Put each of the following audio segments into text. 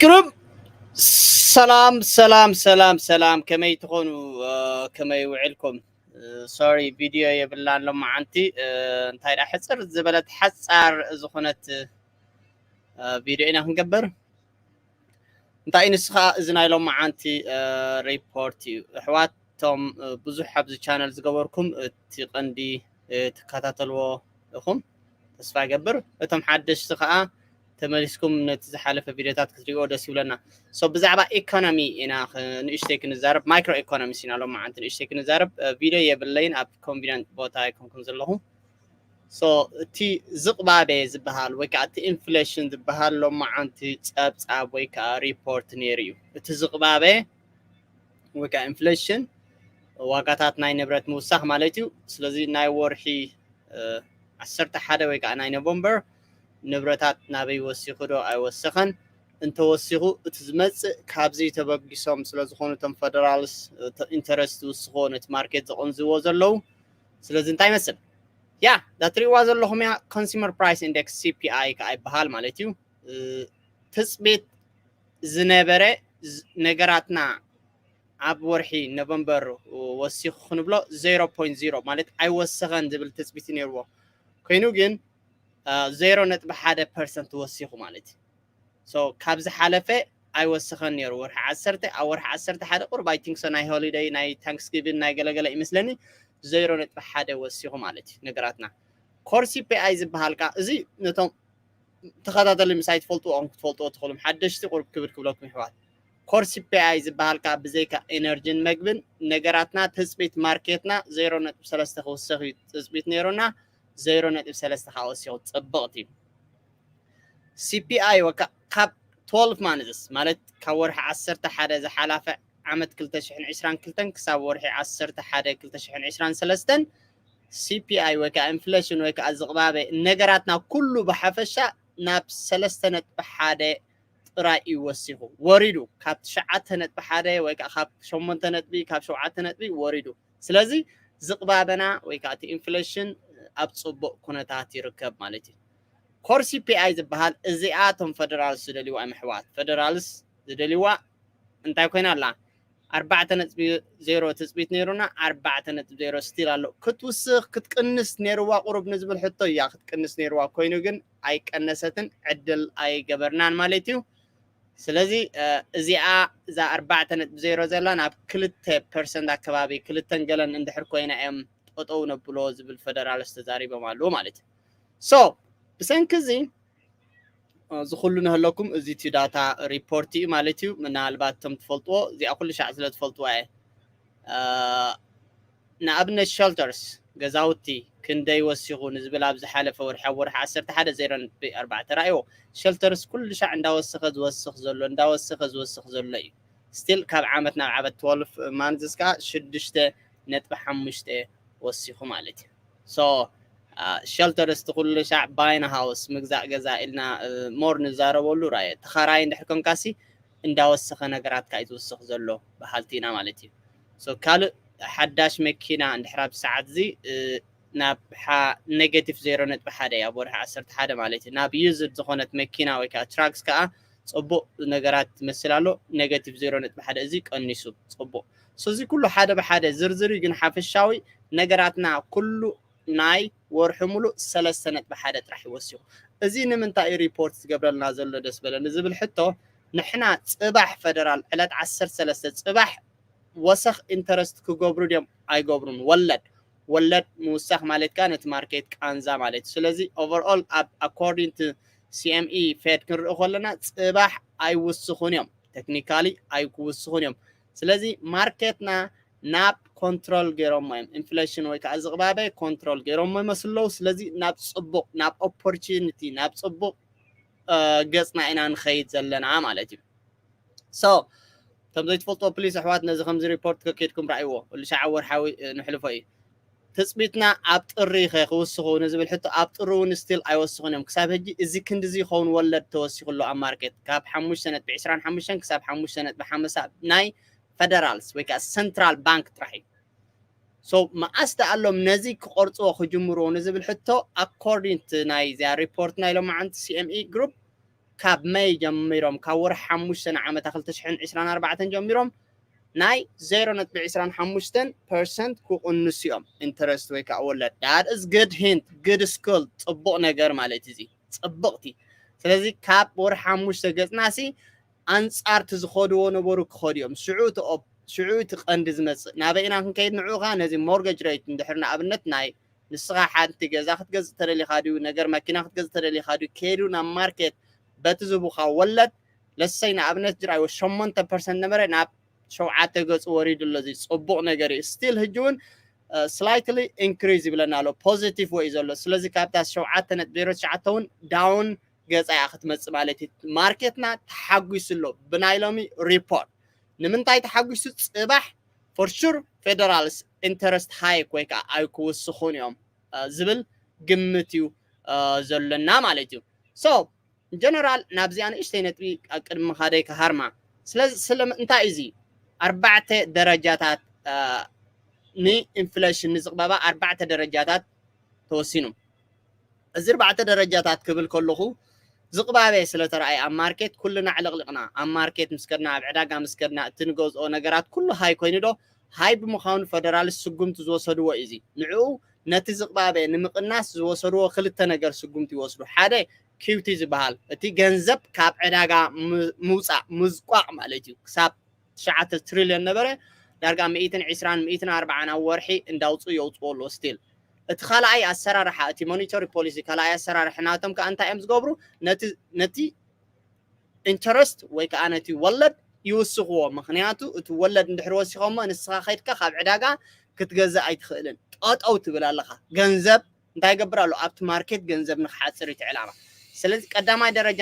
ሩብ ሰላም ሰላም ሰላም ሰላም፣ ከመይ ትኾኑ? ከመይ ውዕልኩም? ሶሪ፣ ቪድዮ የብላን ሎማዓንቲ። እንታይ ደኣ ሕፅር ዝበለት ሓፃር ዝኾነት ቪድዮ ኢና ክንገብር። እንታይ ንስኻ፣ እዚ ናይ ሎማዓንቲ ሪፖርት እዩ ኣሕዋት። እቶም ብዙሕ ኣብዚ ቻነል ዝገበርኩም እቲ ቀንዲ ትከታተልዎ ኢኹም ተስፋ ይገብር። እቶም ሓደሽቲ ከዓ ተመሊስኩም ነቲ ዝሓለፈ ቪድዮታት ክትሪኦ ደስ ይብለና። ሶ ብዛዕባ ኢኮኖሚ ኢና ንእሽተይ ክንዛረብ፣ ማይክሮ ኢኮኖሚስ ኢና ሎማዓንቲ ንእሽተይ ክንዛረብ። ቪድዮ የብለይን፣ ኣብ ኮንቪኒንት ቦታ ኣይኮንኩም ዘለኹ። ሶ እቲ ዝቕባበ ዝበሃል ወይ ከዓ እቲ ኢንፍሌሽን ዝበሃል ሎማዓንቲ ፀብፃብ ወይ ከዓ ሪፖርት ነይሩ እዩ። እቲ ዝቕባበ ወይ ከዓ ኢንፍሌሽን ዋጋታት ናይ ንብረት ምውሳኽ ማለት እዩ። ስለዚ ናይ ወርሒ ዓሰርተ ሓደ ወይ ከዓ ናይ ኖቨምበር ንብረታት ናበይ ወሲኹ ዶ ኣይወሰኸን? እንተወሲኹ እቲ ዝመፅእ ካብዚ ተበጊሶም ስለዝኾኑ እቶም ፈደራልስ ኢንተረስት ዝውስኽዎ ነቲ ማርኬት ዘቐንዝዎ ዘለዉ። ስለዚ እንታይ ይመስል? ያ እዛ ትሪእዋ ዘለኹም እያ ኮንሱመር ፕራይስ ኢንደክስ፣ ሲፒኣይ ከዓ ይበሃል ማለት እዩ። ትፅቢት ዝነበረ ነገራትና ኣብ ወርሒ ኖቨምበር ወሲኹ ክንብሎ ዜሮ ፖይንት ዜሮ ማለት ኣይወሰኸን ዝብል ትፅቢት ነይርዎ። ኮይኑ ግን ዜሮ ነጥቢ ሓደ ፐርሰንት ወሲኹ ማለት እዩ። ካብ ዝሓለፈ ኣይወሰኸን ነይሩ። ወርሒ ዓሰርተ ኣብ ወርሒ ዓሰርተ ሓደ ቁርብ ኣይ ቲንክ ሶ ናይ ሆሊደይ ናይ ታንክስጊቪን ናይ ገለገለ ይመስለኒ ዜሮ ነጥቢ ሓደ ወሲኹ ማለት እዩ ነገራትና። ኮር ሲፒኣይ ዝበሃል ከዓ እዚ ነቶም ተኸታተሊ ምሳይ ትፈልጥዎም ክትፈልጥዎ ትኽእሉም ሓደሽቲ ቁርብ ክብል ክብለኩም ይሕዋት። ኮር ሲፒኣይ ዝበሃል ከዓ ብዘይካ ኤነርጂን መግብን ነገራትና ትፅቢት ማርኬትና ዜሮ ነጥቢ ሰለስተ ክውሰኽ እዩ ትፅቢት ነይሩና። ዜሮ ነጥቢ ሰለስተ ከዓ ወሲኹ ፅብቕቲ እዩ። ሲፒኣይ ወካ ካብ ትወልፍ ማንዝስ ማለት ካብ ወርሒ ዓሰርተ ሓደ ዝሓላፈ ዓመት ክልተ ሽሕን ዕስራን ክልተን ክሳብ ወርሒ ዓሰርተ ሓደ ክልተ ሽሕን ዕስራን ሰለስተን ሲፒኣይ ወይ ከዓ ኢንፍሌሽን ወይ ከዓ ዝቕባበ ነገራትና ኩሉ ብሓፈሻ ናብ ሰለስተ ነጥቢ ሓደ ጥራይ እዩ ወሲኹ ወሪዱ። ካብ ትሽዓተ ነጥቢ ሓደ ወይ ከዓ ካብ ሸሞንተ ነጥቢ ካብ ሸውዓተ ነጥቢ ወሪዱ። ስለዚ ዝቕባበና ወይ ከዓ እቲ ኢንፍሌሽን ኣብ ፅቡቕ ኩነታት ይርከብ ማለት እዩ። ኮር ሲፒኣይ ዝበሃል እዚኣ እቶም ፈደራልስ ዝደልይዋ እዮም ኣሕዋት። ፈደራልስ ዝደልይዋ እንታይ ኮይና ኣላ? ኣርባዕተ ነጥቢ ዜሮ ትፅቢት ነይሩና፣ ኣርባዕተ ነጥቢ ዜሮ ስቲል ኣሎ። ክትውስኽ ክትቅንስ ነይርዋ ቁሩብ ንዝብል ሕቶ እያ ክትቅንስ ነይርዋ። ኮይኑ ግን ኣይቀነሰትን፣ ዕድል ኣይገበርናን ማለት እዩ። ስለዚ እዚኣ እዛ ኣርባዕተ ነጥቢ ዜሮ ዘላ ናብ ክልተ ፐርሰንት ኣከባቢ፣ ክልተን ገለን እንድሕር ኮይና እዮም ጠጠው ነብሎ ዝብል ፈደራልስ ተዛሪቦም ኣለዉ ማለት እዩ። ሶ ብሰንኪ እዚ እዚ ኩሉ ንህለኩም እዚ እቲ ዳታ ሪፖርት እዩ ማለት እዩ። ምናልባት እቶም ትፈልጥዎ እዚኣ ኩሉ ሻዕ ስለ ትፈልጥዋ እየ። ንኣብነት ሸልተርስ ገዛውቲ ክንደይ ወሲኹ ንዝብል ኣብ ዝሓለፈ ወርሒ ኣብ ወርሒ ዓሰርተ ሓደ ዜሮ ነጥቢ ኣርባዕተ ራእይዎ። ሸልተርስ ኩሉ ሻዕ እንዳወሰኸ ዝወስኽ ዘሎ እንዳወሰኸ ዝወስኽ ዘሎ እዩ። ስቲል ካብ ዓመት ናብ ዓመት ትወልፍ ማንዝስ ከዓ ሽዱሽተ ነጥቢ ሓሙሽተ ወሲኹ ማለት እዩ። ሶ ሸልተርስ እቲ ኩሉ ሻዕ ባይና ሃውስ ምግዛእ ገዛ ኢልና ሞር ንዛረበሉ ራየ። ተኻራይ እንድሕር ኮንካሲ እንዳወሰኸ ነገራትካ እዩ ዝውስኽ ዘሎ በሃልቲ ኢና ማለት እዩ። ካልእ ሓዳሽ መኪና እንድሕር ኣብ ሰዓት እዚ ናብ ኔጌቲቭ ዜሮ ነጥቢ ሓደ ኣብ ወርሒ ዓሰርተ ሓደ ማለት እዩ። ናብ ዩዝድ ዝኾነት መኪና ወይ ከዓ ትራክስ ከዓ ፅቡቕ ነገራት ትመስል ኣሎ። ኔጌቲቭ ዜሮ ነጥቢ ሓደ እዚ ቀኒሱ ፅቡቕ። እዚ ኩሉ ሓደ ብሓደ ዝርዝር እዩ፣ ግን ሓፈሻዊ ነገራትና ኩሉ ናይ ወርሒ ሙሉእ ሰለስተ ነጥቢ ሓደ ጥራሕ ይወሲኹ። እዚ ንምንታይ እዩ ሪፖርት ዝገብረልና ዘሎ ደስ በለኒ ዝብል ሕቶ፣ ንሕና ፅባሕ ፈደራል ዕለት ዓሰርተ ሰለስተ ፅባሕ ወሰኽ ኢንተረስት ክገብሩ ድዮም ኣይገብሩን? ወለድ ወለድ ምውሳኽ ማለት ከዓ ነቲ ማርኬት ቃንዛ ማለት እዩ። ስለዚ ኦቨርኦል ኣብ ኣኮርዲንግ ቱ ሲኤምኢ ፌድ ክንርኢ ከለና ፅባሕ ኣይውስኹን እዮም፣ ቴክኒካሊ ኣይውስኹን እዮም። ስለዚ ማርኬትና ናብ ኮንትሮል ገይሮሞ እዮም። ኢንፍሌሽን ወይ ከዓ ዝቕባበ ኮንትሮል ገይሮሞ ይመስሉ ኣለዉ። ስለዚ ናብ ፅቡቕ ናብ ኦፖርቹኒቲ ናብ ፅቡቕ ገፅና ኢና ንኸይድ ዘለና ማለት እዩ። ሶ ከም ዘይትፈልጥዎ ፕሊስ ኣሕዋት ነዚ ከምዚ ሪፖርት ከኬድኩም ረኣይዎ። ኩሉ ሻዕ ወርሓዊ ንሕልፎ እዩ። ትፅቢትና ኣብ ጥሪ ከ ክውስኹ ንዝብል ሕቶ ኣብ ጥሪ እውን ስቲል ኣይወስኹን እዮም። ክሳብ ሕጂ እዚ ክንድዚ ይኸውን ወለድ ተወሲኹ ኣሎ ኣብ ማርኬት ካብ ሓሙሽተ ነጥቢ ዕስራን ሓሙሽተን ክሳብ ሓሙሽተ ነጥቢ ሓምሳ ናይ ፈደራልስ ወይ ከዓ ሰንትራል ባንክ ጥራሕ እዩ። ሶ መዓስ ደኣሎም ነዚ ክቆርፅዎ ክጅምርዎ ንዝብል ሕቶ ኣኮርዲንግ ቱ ናይ እዚኣ ሪፖርት ናይ ሎማዓንቲ ሲኤምኢ ግሩፕ ካብ መይ ጀሚሮም ካብ ወርሒ ሓሙሽተ ንዓመታ ክልተ ሽሕን ዕስራን ኣርባዕተን ጀሚሮም ናይ ዜሮ ነጥቢ ዕስራን ሓሙሽተን ፐርሰንት ክቕንሱ እዮም። ኢንተረስት ወይ ከዓ ወለድ። That is good hint, good school፣ ፅቡቕ ነገር ማለት እዚ ፅብቕቲ። ስለዚ ካብ ወርሒ ሓሙሽተ ገፅናሲ ኣንፃርቲ ዝኸድዎ ነበሩ ክኸዱ እዮም። ሽዑ እቲ ሽዑ እቲ ቀንዲ ዝመፅእ ናበይ ኢና ክንከይድ ንዕኡ ከዓ ነዚ ሞርገጅ ሬት እንድሕር ንኣብነት ናይ ንስኻ ሓንቲ ገዛ ክትገዝእ ተደሊኻ ድዩ ነገር መኪና ክትገዝእ ተደሊኻ ድዩ ከይዱ ናብ ማርኬት በቲ ዝቡኻ ወለድ ለሰይ ንኣብነት ጅራይ ሸሞንተ ፐርሰንት ነበረ ናብ ሸውዓተ ገፁ ወሪዱ ኣሎ። እዚ ፅቡቕ ነገር እዩ። ስቲል ህጂ እውን ስላይትሊ ኢንክሪዝ ይብለና ኣሎ። ፖዚቲቭ ወይ ዘሎ። ስለዚ ካብታ ሸውዓተ ነጥቢ ዜሮ ትሽዓተ እውን ዳውን ገፃ እያ ክትመፅእ ማለት እዩ። ማርኬትና ተሓጒሱ ኣሎ ብናይ ሎሚ ሪፖርት። ንምንታይ ተሓጒሱ? ፅባሕ ፎር ሹር ፌደራልስ ኢንተረስት ሃይክ ወይ ከዓ ኣይክውስኹን እዮም ዝብል ግምት እዩ ዘሎና ማለት እዩ። ሶ ጀነራል ናብዚኣ ንእሽተይ ነጥቢ ኣብ ቅድሚ ምኻደይ ክሃርማ። ስለዚ ስለምንታይ እዚ ኣርባዕተ ደረጃታት ንኢንፍሌሽን ንዝቕበባ ኣርባዕተ ደረጃታት ተወሲኑ። እዚ ኣርባዕተ ደረጃታት ክብል ከለኹ ዝቕባበ ስለተረኣየ ኣብ ማርኬት ኩልና ዕልቕልቕና ኣብ ማርኬት ምስ ከድና ኣብ ዕዳጋ ምስ ከድና እቲ ንገዝኦ ነገራት ኩሉ ሃይ ኮይኑ ዶ ሃይ ብምዃኑ ፈደራል ስጉምቲ ዝወሰድዎ እዩ። እዚ ንዕኡ ነቲ ዝቕባበ ንምቕናስ ዝወሰድዎ ክልተ ነገር ስጉምቲ ይወስዱ። ሓደ ኪውቲ ዝበሃል እቲ ገንዘብ ካብ ዕዳጋ ምውፃእ ምዝቋቕ ማለት እዩ። ክሳብ ትሽዓተ ትሪልዮን ነበረ ዳርጋ ሚእትን ዕስራን ሚእትን ኣርባዓን ኣብ ወርሒ እንዳውፅኡ የውፅዎ ኣለዎ ስቲል። እቲ ካልኣይ ኣሰራርሓ እቲ ሞኒተሪ ፖሊሲ ካልኣይ ኣሰራርሓ ናቶም ከዓ እንታይ እዮም ዝገብሩ? ነቲ ኢንተረስት ወይ ከዓ ነቲ ወለድ ይውስኽዎ። ምክንያቱ እቲ ወለድ እንድሕር ወሲኾሞ ንስኻ ከይድካ ካብ ዕዳጋ ክትገዝእ ኣይትኽእልን። ጠጠው ትብል ኣለኻ። ገንዘብ እንታይ ይገብር ኣሎ? ኣብቲ ማርኬት ገንዘብ ንክሓፅር እቲ ዕላማ። ስለዚ ቀዳማይ ደረጃ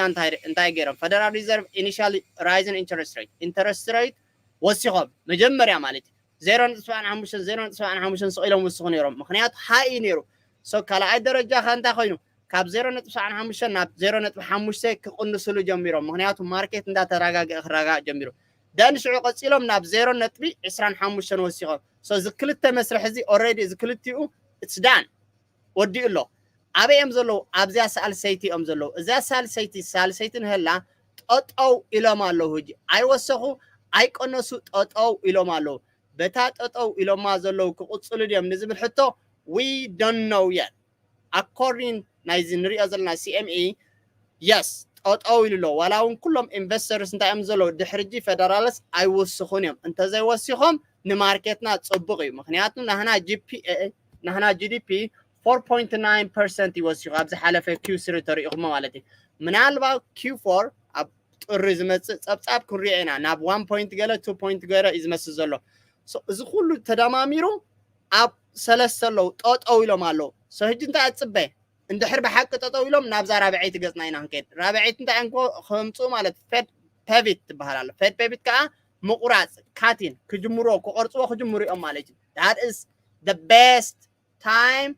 እንታይ ገይሮም? ፈደራል ሪዘርቭ ኢኒሻሊ ራይዝን ኢንተረስት ሬት ኢንተረስት ሬት ወሲኾም መጀመርያ ማለት እዩ ዜሮ ነጥቢ ሰብዓን ሓሙሽተን ዜሮ ነጥቢ ሰብዓን ሓሙሽተን ስቕ ኢሎም ውስኹ ነይሮም። ምክንያቱ ሃይ እዩ ነይሩ። ሶ ካልኣይ ደረጃ ከ እንታይ ኮይኑ? ካብ ዜሮ ነጥቢ ሰብዓን ሓሙሽተን ናብ ዜሮ ነጥቢ ሓሙሽተ ክቕንስሉ ጀሚሮም። ምክንያቱ ማርኬት እንዳተረጋግአ ክረጋጋእ ጀሚሩ። ደን ሽዑ ቀፂሎም ናብ ዜሮ ነጥቢ ዕስራን ሓሙሽተን ወሲኾም። ሶ እዚ ክልተ መስርሕ እዚ ኦልሬዲ እዚ ክልቲኡ ኢትስ ዳን ወዲኡ ኣሎ። ኣበይ እዮም ዘለዉ? ኣብዚኣ ሳልሰይቲ እዮም ዘለዉ። እዚኣ ሳልሰይቲ ሳልሰይቲ ንህላ ጠጠው ኢሎም ኣለዉ። ሕጂ ኣይወሰኹ ኣይቀነሱ ጠጠው ኢሎም ኣለዉ። በታ ጠጠው ኢሎማ ዘለዉ ክቕፅሉ ድዮም ንዝብል ሕቶ we don't know yet። ኣኮርዲን ናይዚ ንሪኦ ዘለና ሲኤምኢ የስ ጠጠው ኢሉ ኣሎ። ዋላ እውን ኩሎም ኢንቨስተርስ እንታይ እዮም ዘለዉ ድሕሪ ሕጂ ፈደራልስ ኣይወስኹን እዮም። እንተዘይወሲኾም ንማርኬትና ፅቡቕ እዩ። ምክንያቱ ናህና ጂፒኤ ናህና ጂዲፒ ፎር ፖይንት ናይን ፐርሰንት ይወሲኹ ኣብ ዝሓለፈ ኪው ስሪ ተሪኢኹሞ ማለት እዩ። ምናልባት ኪው ፎር ኣብ ጥሪ ዝመፅእ ፀብፃብ ክንሪኦ ኢና። ናብ ዋን ፖይንት ገለ ቱ ፖይንት ገለ እዩ ዝመስል ዘሎ። ሶ፣ እዚ ኩሉ ተደማሚሩ ኣብ ሰለስተ ኣለዉ ጠጠው ኢሎም ኣለዉ። ሶ፣ ሕጂ እንታይ ኣፅበ? እንድሕር ብሓቂ ጠጠው ኢሎም ናብዛ ራብዐይቲ ገፅና ኢና ክንከይድ። ራብዐይቲ እንታይ እዮም ክምፅኡ ማለት ፌድ ፔቪት ትበሃል ኣሎ። ፌድ ፔቪት ከዓ ምቁራፅ ካቲን ክጅምርዎ ክቆርፅዎ ክጅምሩ እዮም ማለት እዩ። That is the best time።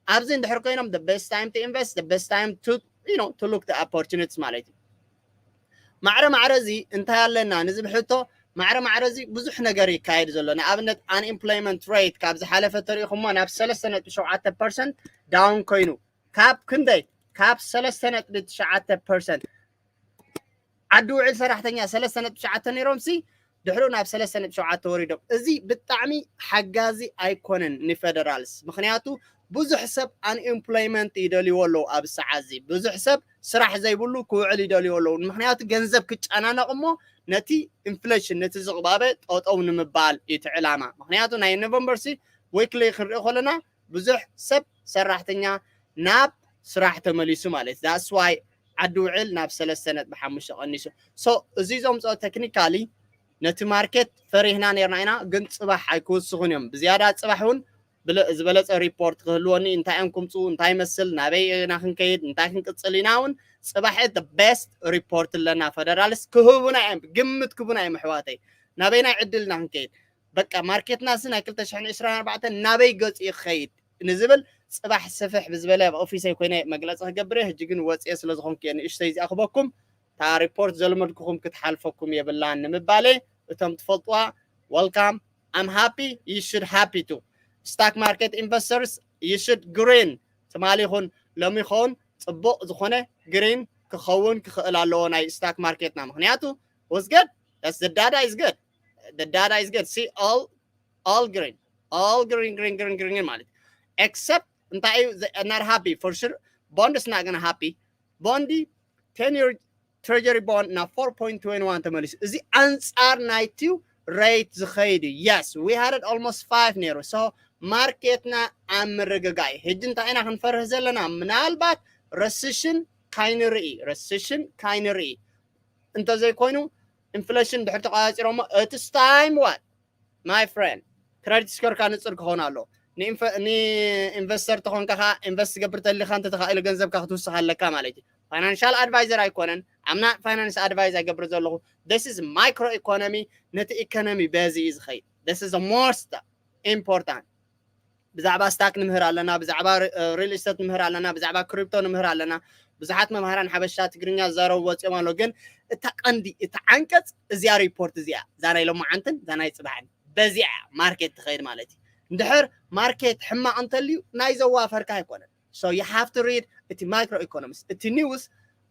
ኣብዚ እንድሕር ኮይኖም the best time to invest, the best time to, you know, to look the opportunities ማለት እዩ። ማዕረ ማዕረ እዚ እንታይ ኣለና ንዝብል ሕቶ ማዕረ ማዕረ እዚ ብዙሕ ነገር ይካየድ ዘሎ። ንኣብነት ኣንኤምፕሎይመንት ሬት ካብ ዝሓለፈ ተሪኢኹሞ ናብ ሰለስተ ነጥቢ ሸውዓተ ፐርሰንት ዳውን ኮይኑ ካብ ክንደይ ካብ ሰለስተ ነጥቢ ትሽዓተ ፐርሰንት ዓዲ ውዕል ሰራሕተኛ ሰለስተ ነጥቢ ትሽዓተ ነይሮም ሲ ድሕሩ ናብ ሰለስተ ነጥቢ ሸውዓተ ወሪዶም። እዚ ብጣዕሚ ሓጋዚ ኣይኮነን ንፌደራልስ። ምክንያቱ ብዙሕ ሰብ ኣንኤምፕሎይመንት ይደልይዎ ኣለዉ ኣብ ሰዓት እዚ። ብዙሕ ሰብ ስራሕ ዘይብሉ ክውዕል ይደልይዎ ኣለዉ። ምክንያቱ ገንዘብ ክጨናነቕ እሞ ነቲ ኢንፍሌሽን ነቲ ዝቕባበ ጠጠው ንምባል እዩ እቲ ዕላማ። ምክንያቱ ናይ ኖቨምበር ሲ ዊክሊ ክንርኢ ከለና ብዙሕ ሰብ ሰራሕተኛ ናብ ስራሕ ተመሊሱ ማለት እዩ። That's why ዓዲ ውዕል ናብ ሰለስተ ነጥቢ ሓሙሽተ ቀኒሱ። ሶ እዚ ዘምፅኦ ቴክኒካሊ ነቲ ማርኬት ፈሪህና ነርና ኢና፣ ግን ፅባሕ ኣይክውስኹን እዮም። ብዝያዳ ፅባሕ እውን ዝበለፀ ሪፖርት ክህልወኒ እንታይ እዮም ክምፅኡ እንታይ ይመስል ናበይ ኢና ክንከይድ እንታይ ክንቅፅል ኢና እውን ፅባሕ the best report ኣለና። ፈደራልስ ክህቡና እዮም ግምት ክህቡና እዮም ኣሕዋተይ ናበይ ናይ ዕድልና ክንከይድ በቃ ማርኬትና ሲ ናይ ክልተ ሽሕን ዕስራን ኣርባዕተን ናበይ ገፂ ክኸይድ ንዝብል ፅባሕ ስፍሕ ብዝበለ ኣብ ኦፊሰይ ኮይነ መግለፂ ክገብር እየ። ሕጂ ግን ወፅየ ስለ ዝኾንኩ እየ ንእሽተይ እዚኣ ክበኩም። እታ ሪፖርት ዘልመድኩኹም ክትሓልፈኩም የብላን ንምባለ እቶም ትፈልጥዋ welcome. I'm happy, you should happy too. Stock market investors, you should grin ትማሊ ይኹን ሎሚ ይኸውን ፅቡቕ ዝኾነ ግሪን ክኸውን ክኽእል ኣለዎ ናይ stock market ና። ምኽንያቱ was good. That's the data is good. The data is good. See, all all green, all green, green, green, green ማለት except እንታይ እዩ not happy for sure. Bond is not gonna happy. Bond ten year treasury bond ናብ four point twenty one ተመሊሱ። እዚ ኣንጻር ናይቲ rate ዝኸይድ እዩ። Yes, we had it almost five ነይሩ። So market ና ኣብ ምርግጋእ እዩ። ሕጂ እንታይ ኢና ክንፈርህ ዘለና? ምናልባት recession ካይንርኢ፣ recession ካይንርኢ እንተዘይኮይኑ inflation ድሕር ተቋጻጺሮሞ it's time what my friend credit score ካ ንጽር ክኾን ኣሎ። ንኢንቨስተር ተኾንካ ከዓ invest ትገብር ተሊኻ እንተ ተኻኢሉ ገንዘብካ ክትውስኽ ኣለካ ማለት እዩ። Financial advisor ኣይኮነን። I'm not finance advice ኣይገብር ዘለኹ። This is micro economy። ነቲ economy በዚ እዩ ዝኸይድ። This is the most important። ብዛዕባ stock ንምህር ኣለና፣ ብዛዕባ real estate ንምህር ኣለና፣ ብዛዕባ crypto ንምህር ኣለና። ብዙሓት መምሃራን ሓበሻ ትግርኛ ዝዛረቡ ወፂኦም ኣሎ። ግን እታ ቀንዲ እታ ዓንቀፅ እዚኣ report እዚኣ እዛ ናይ ሎማዓንትን እዛ ናይ ፅባሕን በዚኣ market ትኸይድ ማለት እዩ። እንድሕር market ሕማቕ እንተልዩ ናይ ዘዋፈርካ ኣይኮነን። So you have to read እቲ micro economics፣ እቲ news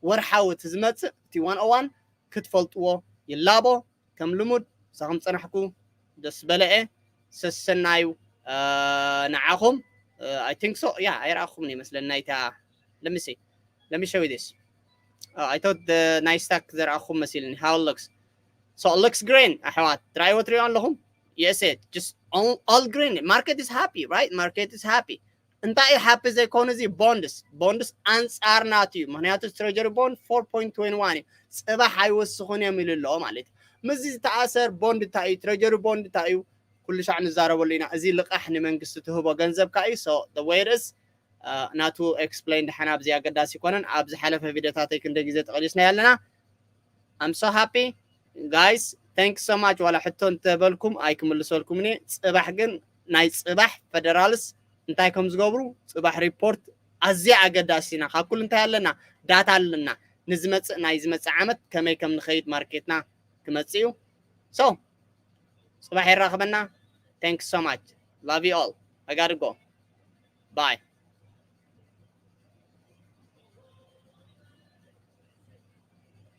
ወርሓዊ እቲ ዝመፅእ እቲ one oh one ክትፈልጥዎ ይላቦ። ከም ልሙድ ሳኹም ፀናሕኩ ደስ በለኤ ሰሰናዩ ንዓኹም። I think so, yeah። ኣይረኣኹምን ይመስለኒ ናይታ let me see, let me show you this. I thought the ናይ stock ዘርኣኹም መሲልኒ how it looks. So it looks green ኣሕዋት፣ ትራእይዎ ትሪኦ ኣለኹም። Yes, it just all, all green. Market is happy, right? Market is happy. እንታይ እዩ happy ዘይኮኑ? እዚ bonds፣ bonds ኣንጻር ናቱ እዩ። ምክንያቱ treasury bond four point twenty one እዩ። ፅባሕ ኣይወስኹን እዮም ኢሉ ኣለዎ ማለት እዩ። ምስዚ ዝተኣሰር bond እንታይ እዩ? Treasury bond እንታይ እዩ? ኩሉ ሻዕ ንዛረበሉ ኢና። እዚ ልቓሕ ንመንግስቲ ትህቦ ገንዘብ ካ እዩ። So the way it is ናቱ explain ድሓን ኣብዚ ኣገዳሲ ይኮነን። ኣብ ዝሓለፈ ቪዲዮታተይ ክንደ ግዜ ተቐሊስና ኣለና። I'm so happy guys, thank so much። ዋላ ሕቶ እንተበልኩም ኣይክምልሰልኩም እኔ። ፅባሕ ግን ናይ ፅባሕ federals እንታይ ከም ዝገብሩ ፅባሕ report ኣዝያ ኣገዳሲና። ካብ ኩሉ እንታይ ኣለና? ዳታ ኣለና። ንዝመፅእ ናይ ዝመፅእ ዓመት ከመይ ከም ንኸይድ ማርኬትና ክመፅእ እዩ። So ፅባሕ የራኽበና። Thank so much, love you all, I gotta go, bye።